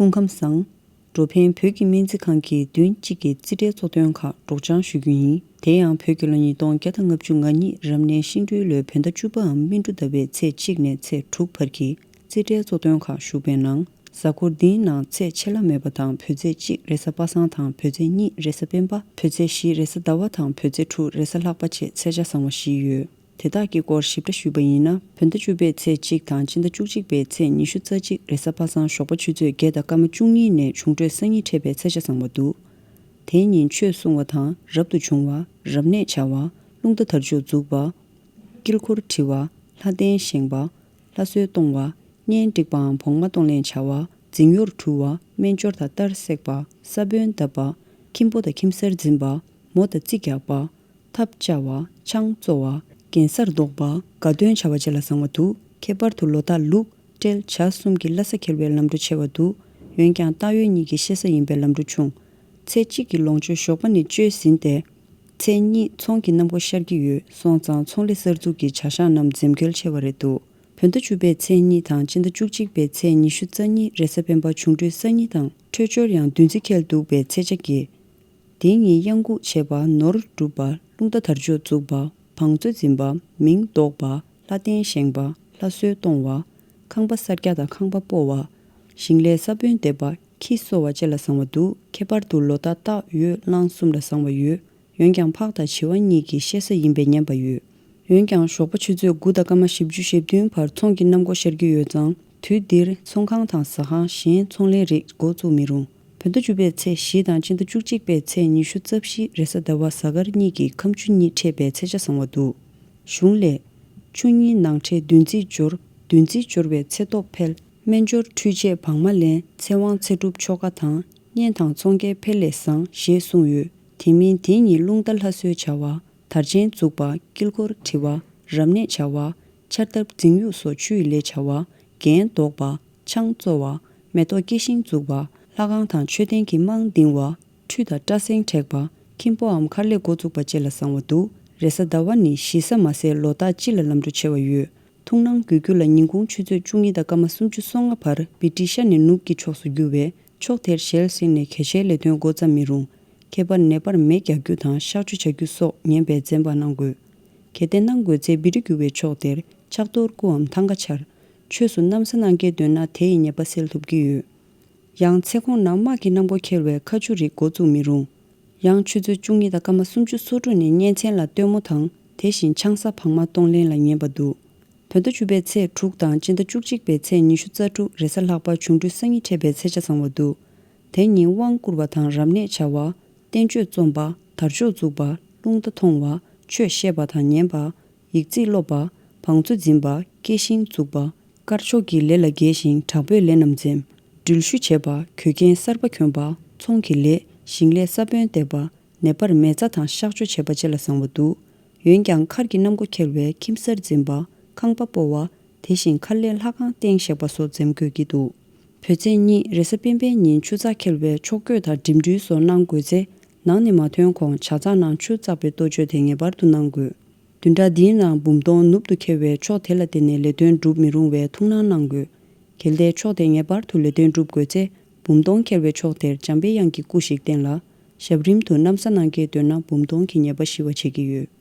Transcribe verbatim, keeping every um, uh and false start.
སྐུ་ཁམས་བཟང་། འགྲོ་ཕན་བོད་ཀྱི་སྨན་རྩིས་ཁང་གིས་བདུན་གཅིག་གི་རྩིས་ཁྲའི་གཙོ་དོན་ཁག་སྒྲོག་སྦྱང་ཞུ་རྒྱུ་ཡིན། དེ་ཡང་བོད་ཀྱི་ལོ་ཉིས་སྟོང་བརྒྱ་དང་ལྔ་བཅུ་ང་གཉིས་རབ་གནས་ཤིང་སྦྲུལ་ལོའི་བོད་ཟླ་བཅུ་པའམ་སྨིན་དྲུག་ཟླ་བའི་ཚེས་གཅིག་ནས་ཚེས་དྲུག་བར་གྱི་རྩིས་ཁྲའི་གཙོ་དོན་ཁག་ཞུགས་པའི་ནང་། གཟའ་འཁོར་འདིའི་ནང་ཚེས་ཆད་ལྷག་མེད་པ་དང་བོད་ཚེས་གཅིག་རེས་གཟའ་པ་སངས་དང་བོད་ཚེས་གཉིས་རེས་གཟའ་སྤེན་པ། བོད་ཚེས་བཞི་རེས་གཟའ་ཟླ་བ་དང་བོད་ཚེས་དྲུག་རེས་གཟའ་ལྷག་པ་བཅས་ཚེས་ཆ་བཟང་བ་བཞི་ཡོད། དེ་དག་གི་སྐོར་ཞིབ་ཕྲ་ཞུས་པ་ཡིན་ན། བོད་ཟླ་བཅུ་པའི་ཚེས་གཅིག་དང་སྤྱི་ཟླ་བཅུ་གཅིག་པའི་ཚེས་ཉི་ཤུ་རྩ་གཅིག་རེས་གཟའ་པ་སངས་ཞོགས་པ་ཆུ་ཚོད་བརྒྱད་དང་སྐར་མ་བཅུ་གཉིས་ནས་འབྱུང་འཕྲོད་སང་ཉིན་འཕྲད་པའི་ཚེས་ཆ་བཟང་བ་འདུག་དེ་ཉིན་ཆོས་གསུང་བ་དང་རབ་ཏུ་བྱུང་བ། རབ་གནས་བྱ་བ། རླུང་རྟ་དར་ལྕོག་འཛུགས་པ། དཀྱིལ་འཁོར་བྲི་བ། ལྷ་རྟེན་བཞེངས་པ། ལྷ་གསོལ་གཏོང་བ། གཉེན་སྒྲིག་པའམ་བོགས་མ་གཏོང་ལེན་བྱ་བ། རྫིང་གཡོར་འཁྲུ་བ། སྨན་སྦྱོར་དང་གཏར་བསྲེག་པ། ས་བོན་བརྡབ་པ། ཁྱིམ་པོ་དང་ཁྱིམ་གསར་འཛིན་པ། མོ་དང་རྩིས་རྒྱག་པ། ཐབ་བཅའ་བ། ཆང་བཙོ་བ། གན་སར་འདོགས་པ། དགའ་སྟོན་བྱ་བ་བཅས་ལ་བཟང་བ་འདུག་ཁྱད་པར་དུ་ལོ་རྟགས་ལུག་སྤྲེལ་བྱ་གསུམ་གྱི་ལྷ་ས་འཁེལ་བའི་ལམ་འགྲོ་ཆེ་བ་འདུག་འོན་ཀྱང་སྟག་ཡོས་གཉིས་ཀྱི་གཤེད་ས་ཡིན་པའི་ལམ་འགྲོ་ཆུང་། ཚེས་གཅིག་གི་ལོངས་སྤྱོད་ཞོགས་པ་ནས་བཅོས་ཟིན་ཏེ། ཚེས་གཉིས་ཚོང་གི་གནམ་སྒོ་ཤར་གྱི་ཡོད། སོང་ཙང་ཚོང་ལས་གསར་འཛུགས་ཀྱི་བྱ་གཞག་རྣམས་འཛེམ་དགོས་ཆེ་བ་རེད་འདུག་བོད་ཟླ་བཅུ་པའི་ཚེས་གཉིས་དང་སྤྱི་ཟླ་བཅུ་གཅིག་པའི་ཚེས་ཉི་ཤུ་རྩ་གཉིས་རེས་གཟའ་སྤེན་པ་འབྱུང་འཕྲོད་སང་ཉིན་དང་འཕྲོད་སྦྱོར་ཡང་བདུན་རྩི་འཁེལ་འདུག་པའི་ཚེས་ཆ་གི་དེ་ཉིན་གཡང་འགུགས་བྱེད་པ། ནོར་སྒྲུབ་པ། རླུང་རྟ་དར་ལྕོག་འཛུགས་པ། བང་མཛོད་འཛིན་པ། མིང་འདོགས་པ། ལྷ་རྟེན་བཞེངས་པ། ལྷ་གསོལ་གཏོང་བ། ཁང་པ་གསར་རྒྱག་དང་ཁང་པ་སྤོ་བ། ཞིང་ལས་ས་བོན་འདེབས་པ། ཁྱི་གསོ་བ་བཅས་ལ་བཟང་བ་འདུག་ཁྱད་པར་དུ་ལོ་རྟགས་སྟག་ཡོས་གླང་གསུམ་ལ་བཟང་བ་ཡོད། འོན་ཀྱང་ཕག་དང་བྱི་བ་གཉིས་ཀྱི་གཤེད་ས་ཡིན་པས་ཉེན་པ་ཡོད། འོན་ཀྱང་ཞོགས་པ་ཆུ་ཚོད་དགུ་དང་སྐར་མ་བཞི་བཅུ་ཞེ་བདུན་བར་ཚོང་གི་གནམ་སྒོ་ཤར་གྱི་ཡོད་ཙང་། དུས་འདིར་ཚོང་ཁང་དང་ཟ་ཁང་། གཞན་ཚོང་ལས་རིགས་འགོ་བཙུགས་མི་རུང་། བོད་ཟླ་བཅུ་པའི་ཚེས་བཞི་དང་སྤྱི་ཟླ་བཅུ་གཅིག་པའི་ཚེས་ཉི་ཤུ་རྩ་བཞི་རེས་གཟའ་ཟླ་བ་གཟའ་སྐར་གཉིས་ཀྱི་ཁམས་ཆུ་གཉིས་འཕྲད་པའི་ཚེས་ཆ་བཟང་བ་འདུག་གཞུང་ལས། ཆུ་གཉིས་ནང་འཕྲད་བདུན་རྩི་འབྱོར། བདུན་རྩི་འབྱོར་བའི་ཚེ་སྟོབས་འཕེལ། སྨན་སྦྱོར་འཕྲུལ་ཆས་བག་མ་ལེན། ཚེ་དབང་ཚེ་སྒྲུབ་ཆོ་ག་དང་། གཉེན་དང་ཚོང་རྒྱལ་འཕེལ་ལས་བཟང་ཞེས་གསུངས་ཡོད། དེ་མིན་དེ་ཉིན་རླུང་རྟ་ལྷ་གསོལ་བྱ་བ། དར་ཆེན་འཛུགས་པ། དཀྱིལ་འཁོར་བྲི་བ། རབ་གནས་བྱ་བ། ཆར་ཐབ་རྫིང་གཡུག་སོགས་ཆུ་ཡི་ལས་བྱ་བ། གན་འདོགས་པ། ཆང་བཙོ་བ། མེ་ཏོག་སྐྱེ་ཤིང་འཛུགས་པ། ལྷ་ཁང་དང་མཆོད་རྟེན་གྱི་རྨང་འདིང་བ། ཁྲུས་དང་སྐྲ་སེང་བྲེག་པ། ཁྱིམ་པོའམ་མཁར་ལས་འགོ་བཙུགས་པ་བཅས་ལ་བཟང་བ་འདུག་རེས་གཟའ་ཟླ་བ་ནི་གཞིས་ས་མ་ཟད་ལོ་རྟགས་སྤྱི་ལ་ལམ་འགྲོ་ཆེ་བ་ཡོད། ཐུགས་སྣང་དགོས་རྒྱུ་ལ། ཉིན་གུང་ཆུ་ཚོད་བཅུ་གཉིས་དང་སྐར་མ་སུམ་ཅུ་སོ་ལྔ་བར་བི་ཏི་ཤ་ནས་ནུབ་ཀྱི་ཕྱོགས་སུ་རྒྱུ་བས། ཕྱོགས་དེར་ཞལ་གཟིགས་ནས་གལ་ཆེའི་ལས་དོན་འགོ་བརྩམ་མི་རུང་། ཁྱད་པར་ནད་པར་མེ་རྒྱག་རྒྱུ་དང་གཤག་བཅོས་བྱ་རྒྱུ་སོགས་ཉན་པའི་འཛེམ་བག་གནང་དགོས། གལ་ཏེ་གནང་དགོས་ཚེ། བི་ཏི་རྒྱུ་བའི་ཕྱོགས་དེར་ཕྱག་རྡོར་སྐུའམ་ཐང་ག་འཕྱར། ཆོས་སུ་གནམ་ས་གནང་གལ་འདོད་ན། དེ་ཡི་ཉེས་པ་སེལ་ཐུབ་ཀྱི་ཡོད། ཡང་ཚེ་གོང་ན་དམག་གི་གནམ་སྒོ་འཁེལ་བས་ཁ་ཆུ་རིགས་འགོ་བཙུགས་མི་རུང་། ཡང་ཆུ་ཚོད་བཅུ་གཉིས་དང་སྐར་མ་སུམ་ཅུ་སོ་དྲུག་ནས་གཉན་ཚན་ལ་སྟོན་མོ་དང་། དེ་བཞིན་ཆང་ས་བག་མ་གཏོང་ལེན་ལ་ཉེན་པ་འདུག་བོད་ཟླ་བཅུ་པའི་ཚེས་དྲུག་དང་སྤྱི་ཟླ་བཅུ་གཅིག་པའི་ཚེས་ཉི་ཤུ་རྩ་དྲུག་རེས་གཟའ་ལྷག་པ་འབྱུང་འཕྲོད་སང་ཉིན་འཕྲད་པའི་ཚེས་ཆ་བཟང་བ་འདུག་དེ་ཉིན་དབང་བསྐུར་བ་དང་རབ་གནས་བྱ་བ། བསྟན་བཅོས་རྩོམ་པ། དར་ལྕོག་འཛུགས་པ། རླུང་རྟ་མཐོང་བ། ཆོས་བཤད་པ་དང་ཉན་པ། ཡིག་རྩིས་སློབ་པ། བང་མཛོད་འཛིན་པ། སྐྱེ་ཤིང་འཛུགས་པ། དཀར་ཕྱོགས་ཀྱི་ལས་ལ་དགྱེས་ཤིང་དྲག་པོའི་ལས་རྣམས་འཛེམ། འགྲུལ་བཞུད་བྱེད་པ། གོས་རྒྱན་གསར་པ་གྱོན་པ། ཚོང་གི་ལས། ཞིང་ལས་ས་བོན་འདེབས་པ། ནད་པར་མེ་བཙའ་དང་གཤག་བཅོས་བྱེད་པ་བཅས་ལ་བཟང་བ་འདུག་འོན་ཀྱང་མཁར་གྱི་གནམ་སྒོ་འཁེལ་བས་ཁྱིམ་གསར་འཛིན་པ། ཁང་པ་སྤོ་བ། དེ་བཞིན་མཁར་ལས་ལྷ་ཁང་རྟེན་བཞེངས་པ་སོགས་འཛེམ་དགོས་ཀྱི་འདུག་བོད་ཚེས་གཉིས་རེས་གཟའ་སྤེན་པའི་ཉིན་ཆུ་ཚགས་འཁེལ་བས་ཕྱོགས་བསྐྱོད་དང་འགྲིམ་འགྲུལ་སོགས་གནང་དགོས་ཚེ། ནང་ནས་མ་ཐོན་གོང་ཇ་ཚགས་ནང་ཆུ་བཙགས་པའི་གཏོ་བཅོས་དེ་ངེས་པར་དུ་གནང་དགོས། བདུན་ཕྲག་འདིའི་ནང་འབུམ་སྟོང་ནུབ་ཏུ་འཁེལ་བས་ཕྱོགས་དེ་ལ་བརྟེན་ནས་ལས་དོན་སྒྲུབ་མི་རུང་བའི་ཐུགས་སྣང་གནང་དགོས། གལ་ཏེ་ཕྱོགས་དེ་ངེས་པར་དུ་ལས་དོན་སྒྲུབ་དགོས་ཚེ། འབུམ་སྟོང་འཁེལ་བའི་ཕྱོགས་དེར་འཇམ་པའི་དབྱངས་ཀྱི་སྐུ་ཞིག་བསྟན་ལ། ཞབས་རིམ་དུ་གནམ་ས་གནང་གལ་འདོད་ན་འབུམ་སྟོང་གི་ཉེས་པ་ཞི་བ་བྱེད་ཀྱི་ཡོད།